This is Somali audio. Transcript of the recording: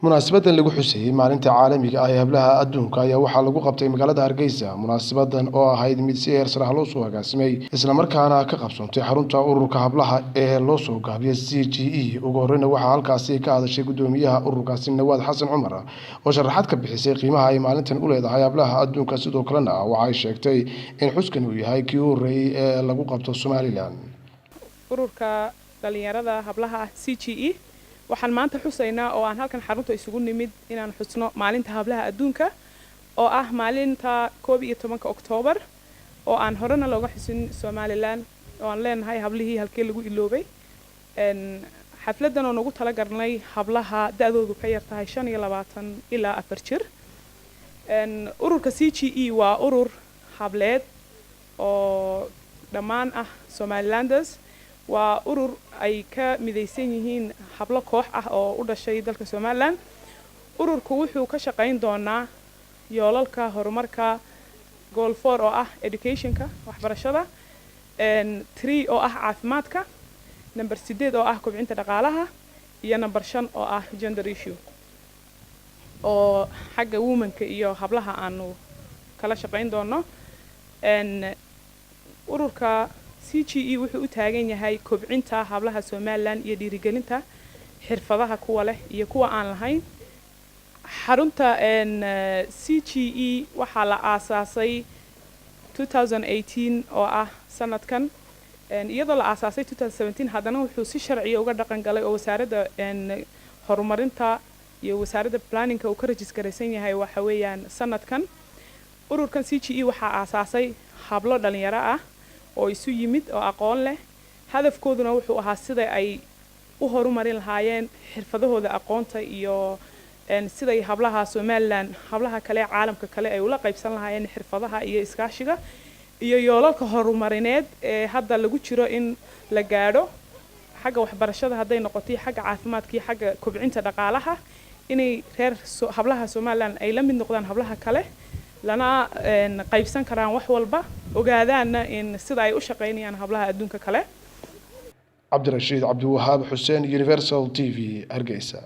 Munaasabadan lagu xuseeyey maalinta caalamiga ah ee hablaha adduunka ayaa waxaa lagu qabtay magaalada Hargeysa. Munaasabadan oo ahayd mid si heer sare ah loo soo agaasimay, islamarkaana ka qabsoontay xarunta ururka hablaha ee loo soo gaabiyay CGE. Ugu horreyna waxaa halkaasi ka hadashay guddoomiyaha ururkaasi, Nawaad Xasan Cumar, oo sharaxaad ka bixisay qiimaha ay maalintan u leedahay hablaha adduunka. Sidoo kalena waxay sheegtay in xuskan uu yahay kii u horreeyey ee lagu qabto Somaliland. Ururka dhalinyarada hablaha ah CGE waxaan maanta xusaynaa oo aan halkan xarunta isugu nimid inaan xusno maalinta hablaha adduunka, oo ah maalinta 11-ka Oktoobar, oo aan horena looga xusin Somaliland, oo aan leenahay hablihii halkee lagu iloobay. Xafladan oo nagu talagalnay hablaha da-doodu ka yar tahay 25 ilaa 4 jir. Ururka CGE waa urur hableed oo dhammaan ah Somalilanders. Waa urur ay ka midaysan yihiin hablo koox ah oo u dhashay dalka Somaliland. Ururku wuxuu ka shaqayn doonaa yoolalka horumarka, goal 4 oo ah educationka, waxbarashada, 3 oo ah caafimaadka, number 8 oo ah kobcinta dhaqaalaha, iyo number 5 oo ah gender issue, oo xagga womanka iyo hablaha aanu kala shaqayn doono. Ururka CGE wuxuu u taagan yahay kobcinta hablaha Somaliland iyo dhiirigelinta xirfadaha kuwa leh iyo kuwa aan lahayn. Xarunta CGE waxaa la aasaasay 2018, oo ah sanadkan. Iyadoo la aasaasay 2017, haddana wuxuu si sharciya uga dhaqan galay oo wasaaradda horumarinta iyo wasaaradda planningka uu ka registeraysan yahay waxa weeyaan sanadkan. Ururkan CGE waxaa aasaasay hablo dhalinyaro ah oo isu yimid oo aqoon leh. Hadafkooduna wuxuu ahaa sida ay u horumarin lahaayeen xirfadahooda aqoonta iyo siday hablaha Somaliland hablaha kale caalamka kale ay ula qaybsan lahaayeen xirfadaha iyo iskaashiga iyo yoolalka horumarineed ee hadda lagu jiro in la gaadho, xagga waxbarashada hadday noqoto, xagga caafimaadka iyo xagga kobcinta dhaqaalaha, inay reer hablaha Somaliland ay la mid noqdaan hablaha kale, lana qaybsan karaan wax walba, ogaadaanna in sida ay u shaqaynayaan hablaha adduunka kale. Cabdirashiid Cabdiwahaab Xuseen, Universal TV, Hargeysa.